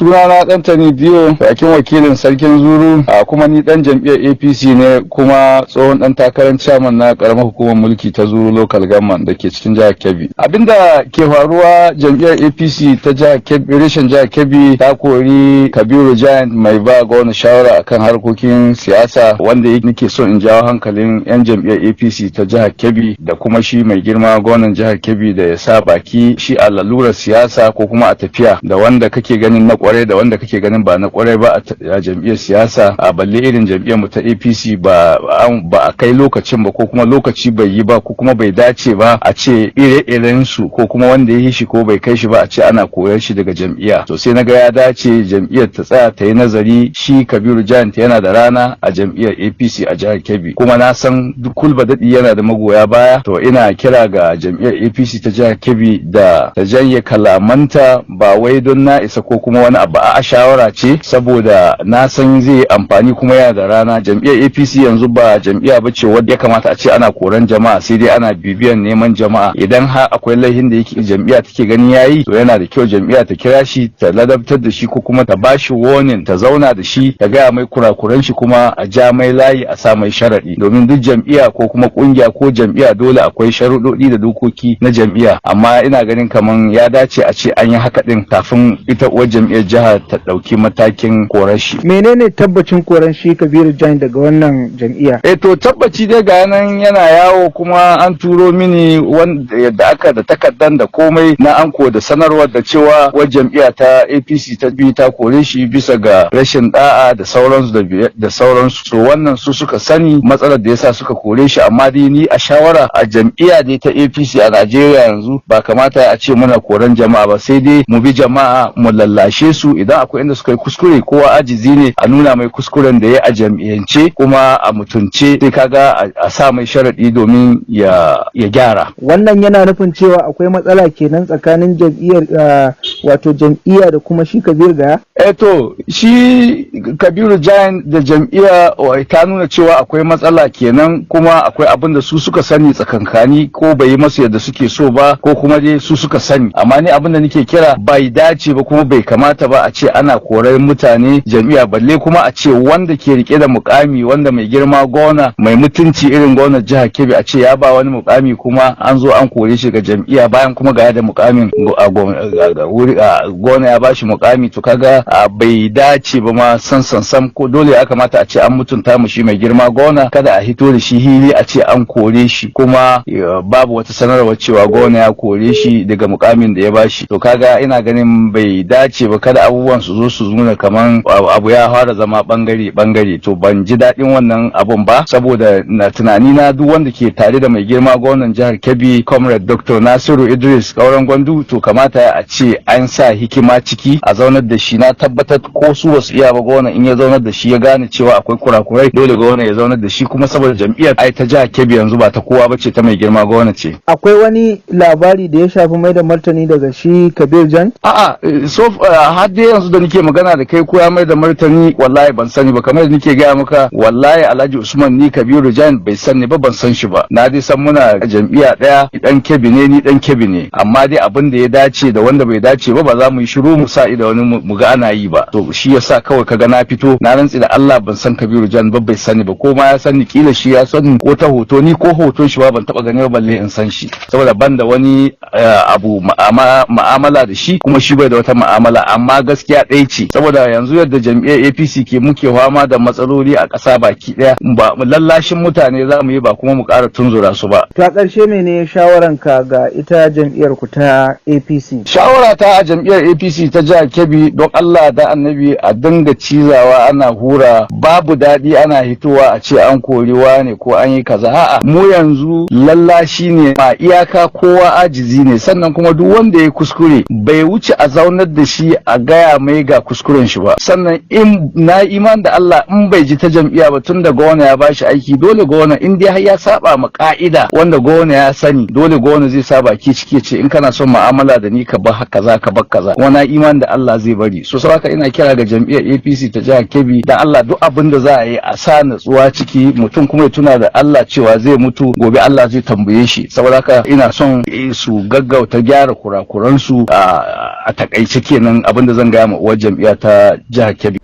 Sunana Dantani Biyo, bakin wakilin Sarkin Zuru, kuma ni dan jam'iyyar APC ne, kuma tsohon dan takarar chairman na karamar hukumar mulki ta Zuru Local Government da ke cikin jihar Kebbi. Abinda ke faruwa, jam'iyyar APC ta jihar Kebbi, reshen jihar Kebbi, ta kori Kabiru Giant, mai ba gwamna shawara akan harkokin siyasa, wanda nake so in jawo hankalin 'yan jam'iyyar APC ta jihar Kebbi da kuma shi mai girma gwamnan jihar Kebbi da ya sa baki shi a lalurar siyasa ko kuma a tafiya da wanda kake ganin na kwarai da wanda kake ganin ba na kwarai ba a jam'iyyar siyasa, a balle irin jam'iyyar mu ta APC, ba a kai lokacin ba, ko kuma lokaci bai yi ba, ko kuma bai dace ba a ce ire-iren su, ko kuma wanda ya yi shi ko bai kai shi ba, a ce ana koyar shi daga jam'iyya. To sai naga ya dace jam'iyyar ta tsaya ta yi nazari. Shi Kabiru Giant yana da rana a jam'iyyar APC a jihar Kebbi, kuma na san duk kulba daɗi yana da magoya baya. To ina kira ga jam'iyyar APC ta jihar Kebbi da ta janye kalamanta, ba wai don na isa ko kuma wani abu, a shawara ce, saboda na san zai amfani kuma yana da rana. Jam'iyyar APC yanzu ba jam'iyya ba ce wadda ya kamata a ce ana koran jama'a, sai dai ana bibiyan neman jama'a. Idan har akwai laihin da yake jam'iyya take ganin yayi, to yana da kyau jam'iyya ta kira shi ta ladabtar da shi, ko kuma ta bashi warning, ta zauna da shi ta gaya mai kurakuran shi, kuma a ja mai layi, a sa mai sharaɗi, domin duk jam'iyya ko kuma kungiya ko jam'iyya dole akwai sharuɗoɗi da dokoki na jam'iyya. Amma ina ganin kaman ya dace a ce an yi haka din kafin ita uwar jam'iyyar jihar ta ɗauki matakin korar shi. Menene tabbacin koran shi Kabiru Giant daga wannan jam'iyya? Eh, to tabbaci dai ga nan yana yawo, kuma an turo mini wanda yadda aka da takardan da komai na anko da sanarwar da cewa uwar jam'iyya ta APC ta biyu ta kore shi bisa ga rashin da'a da sauransu da sauransu. So wannan su suka sani matsalar da yasa suka kore shi. Amma dai ni a shawara, a jam'iyya dai ta APC a Najeriya yanzu ba kamata a ce muna koran jama'a ba, sai dai mu bi jama'a mu lallashe su. Idan akwai inda suka yi kuskure, kowa ajizi ne, a nuna mai kuskuren da ya a jam'iyyance kuma a mutunce, sai kaga a sa mai sharaɗi domin ya gyara. Wannan yana nufin cewa akwai matsala kenan tsakanin jam'iyyar, wato jam'iyya, da kuma shi Kabiru Gaya? Eh, to shi Kabiru Giant da jam'iyya ta nuna cewa akwai matsala kenan, kuma akwai abin da su suka sani tsakankani, ko bai yi masu yadda suke so ba, ko kuma dai su suka sani. Amma ni abin da nake kira, bai dace ba kuma bai kamata ba a ce ana korar mutane jam'iyya, balle kuma a ce wanda ke rike da mukami, wanda mai girma gona mai mutunci irin gwamnan jihar Kebbi, a ce ya ba wani mukami kuma an zo an kore shi ga jam'iyya, bayan kuma ga da mukamin gona ya bashi mukami. To kaga bai dace ba ma san san sam. Ko dole ya kamata a ce an mutunta mu shi mai girma gona, kada a hito da shi hili a ce an kore shi, kuma babu wata sanarwa cewa gona ya kore shi daga mukamin da ya bashi. To kaga ina ganin bai dace ba, kada abubuwan su zo su nuna kaman abu ya fara zama bangare bangare. To ban ji daɗin wannan abun ba, saboda na tunani na duk wanda ke tare da mai girma gwamnan jihar Kebbi, Comrade Dr. Nasiru Idris Kauran Gwandu, to kamata a ce an sa hikima ciki a zaunar da shi. Na tabbatar ko su basu iya ba, gwamna in ya zaunar da shi ya gane cewa akwai kurakurai, dole gwamna ya zaunar da shi, kuma saboda jam'iyyar ai ta jihar Kebbi yanzu ba ta kowa bace, ta mai girma gwamna ce. Akwai wani labari da ya shafi mai da martani daga shi Kabir Jan? A'a, so har dai yanzu da nake magana da kai, ko ya mai da martani, wallahi ban sani ba. Kamar da nake gaya maka, wallahi Alhaji Usman, ni Kabiru Jan bai sani ba, ban san shi ba. Na dai san muna jam'iyya daya, dan Kebbi ne, ni dan Kebbi ne. Amma dai abin da ya dace da wanda bai dace ba, ba za mu yi shiru mu sa ido wani mu ga ana yi ba. To shi yasa kawai kaga na fito. Na rantsi da Allah ban san Kabiru Jan ba, bai sani ba. Ko ma ya sani, kila shi ya sani ko ta hoto, ni ko hoton shi ba ban taba gani ba balle in san shi, saboda ban da wani abu ma'amala da shi, kuma shi bai da wata ma'amala. Amma gaskiya ɗaya ce, saboda yanzu yadda jam'iyyar APC ke muke fama da matsaloli a ƙasa baki ɗaya, ba lallashin mutane za mu yi ba kuma mu ƙara tunzura su ba. To a ƙarshe, mene shawaranka ga ita jam'iyyar ku ta APC? Shawara ta a jam'iyyar APC ta jihar Kebbi, don Allah da Annabi a dinga cizawa ana hura, babu daɗi ana hitowa a ce an koriwa ne ko an yi kaza. A'a, mu yanzu lallashi ne ba iyaka, kowa ajizi ne. Sannan kuma duk wanda ya kuskure bai wuce a zaunar da shi a gaya mai ga kuskuren shi ba. Sannan in na iman da Allah, in bai ji ta jam'iyya ba, tun da gona ya bashi aiki, dole gona in dai har ya saba ma ka'ida wanda gona ya sani, dole gona zai sa baki ciki ce in kana son mu'amala da ni ka bar kaza, ka bar kaza. Kuma na iman da Allah zai bari. So saboda ina kira ga jam'iyyar APC ta jihar Kebbi da Allah, duk abin da za a yi a sa natsuwa ciki, mutum kuma ya tuna da Allah cewa zai mutu gobe, Allah zai tambaye shi. Saboda haka ina son su gaggauta gyara kurakuransu. A takaice kenan abin da zan gaya ma uwar jam'iyya ta jihar Kebbi.